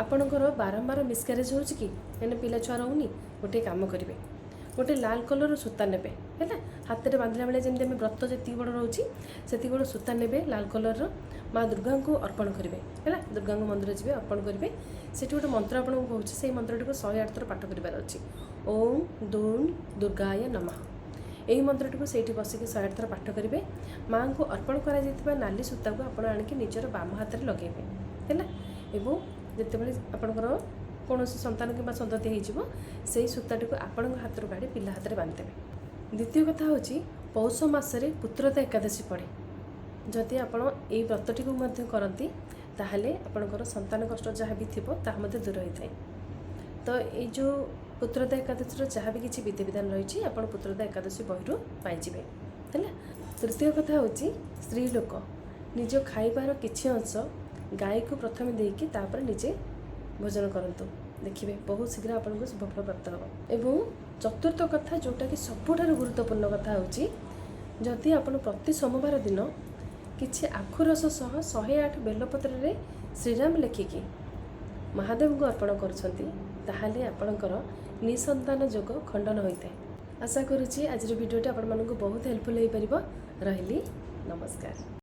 ଆପଣଙ୍କର ବାରମ୍ବାର ମିସକ୍ୟାରେଜ୍ ହେଉଛି କି, ମାନେ ପିଲା ଛୁଆ ରହୁନି? ଗୋଟିଏ କାମ କରିବେ, ଗୋଟେ ଲାଲ କଲର୍ର ସୂତା ନେବେ, ହେଲା। ହାତରେ ବାନ୍ଧିଲା ବେଳେ ଯେମିତି ଆମେ ବ୍ରତ ଯେତିକି ବଡ଼ ରହୁଛି, ସେତିକି ବଡ଼ ସୂତା ନେବେ ଲାଲ କଲର୍ର। ମା ଦୁର୍ଗାଙ୍କୁ ଅର୍ପଣ କରିବେ, ହେଲା। ଦୁର୍ଗାଙ୍କ ମନ୍ଦିର ଯିବେ, ଅର୍ପଣ କରିବେ। ସେଠି ଗୋଟେ ମନ୍ତ୍ର ଆପଣଙ୍କୁ କହୁଛି, ସେଇ ମନ୍ତ୍ରଟିକୁ 108 ଥର ପାଠ କରିବାର ଅଛି। ଓಂ ଦୁଂ ଦୁର୍ଗାୟ ନମଃ। ଏହି ମନ୍ତ୍ରଟିକୁ ସେଇଠି ବସିକି 108 ଥର ପାଠ କରିବେ। ମାଆଙ୍କୁ ଅର୍ପଣ କରାଯାଇଥିବା ନାଲି ସୂତାକୁ ଆପଣ ଆଣିକି ନିଜର ବାମ ହାତରେ ଲଗାଇବେ, ହେଲା। ଏବଂ ଯେତେବେଳେ ଆପଣଙ୍କର କୌଣସି ସନ୍ତାନ କିମ୍ବା ସନ୍ତତି ହେଇଯିବ, ସେଇ ସୂତାଟିକୁ ଆପଣଙ୍କ ହାତରୁ କାଢ଼ି ପିଲା ହାତରେ ବାନ୍ଧିଦେବେ। ଦ୍ୱିତୀୟ କଥା ହେଉଛି, ପୌଷ ମାସରେ ପୁତ୍ରଦା ଏକାଦଶୀ ପଡ଼େ। ଯଦି ଆପଣ ଏଇ ବ୍ରତଟିକୁ ମଧ୍ୟ କରନ୍ତି, ତାହେଲେ ଆପଣଙ୍କର ସନ୍ତାନ କଷ୍ଟ ଯାହା ବି ଥିବ, ତାହା ମଧ୍ୟ ଦୂର ହୋଇଥାଏ। ତ ଏଇ ଯେଉଁ ପୁତ୍ରଦା ଏକାଦଶୀର ଯାହା ବି କିଛି ବିଧିବିଧାନ ରହିଛି, ଆପଣ ପୁତ୍ରଦା ଏକାଦଶୀ ବହିରୁ ପାଇଯିବେ, ହେଲା। ତୃତୀୟ କଥା ହେଉଛି, ସ୍ତ୍ରୀ ଲୋକ ନିଜ ଖାଇବାର କିଛି ଅଂଶ ଗାଈକୁ ପ୍ରଥମେ ଦେଇକି ତାପରେ ନିଜେ ଭୋଜନ କରନ୍ତୁ। ଦେଖିବେ, ବହୁତ ଶୀଘ୍ର ଆପଣଙ୍କୁ ଶୁଭଫଳ ପ୍ରାପ୍ତ ହେବ। ଏବଂ ଚତୁର୍ଥ କଥା, ଯେଉଁଟାକି ସବୁଠାରୁ ଗୁରୁତ୍ୱପୂର୍ଣ୍ଣ କଥା ହେଉଛି, ଯଦି ଆପଣ ପ୍ରତି ସୋମବାର ଦିନ କିଛି ଆଖୁ ରସ ସହ 108 ବେଲପତ୍ରରେ ଶ୍ରୀରାମ ଲେଖିକି ମହାଦେବଙ୍କୁ ଅର୍ପଣ କରୁଛନ୍ତି, ତାହେଲେ ଆପଣଙ୍କର ନିସନ୍ତାନ ଯୋଗ ଖଣ୍ଡନ ହୋଇଥାଏ। ଆଶା କରୁଛି ଆଜିର ଭିଡ଼ିଓଟି ଆପଣମାନଙ୍କୁ ବହୁତ ହେଲ୍ପଫୁଲ୍ ହୋଇପାରିବ। ରହିଲି, ନମସ୍କାର।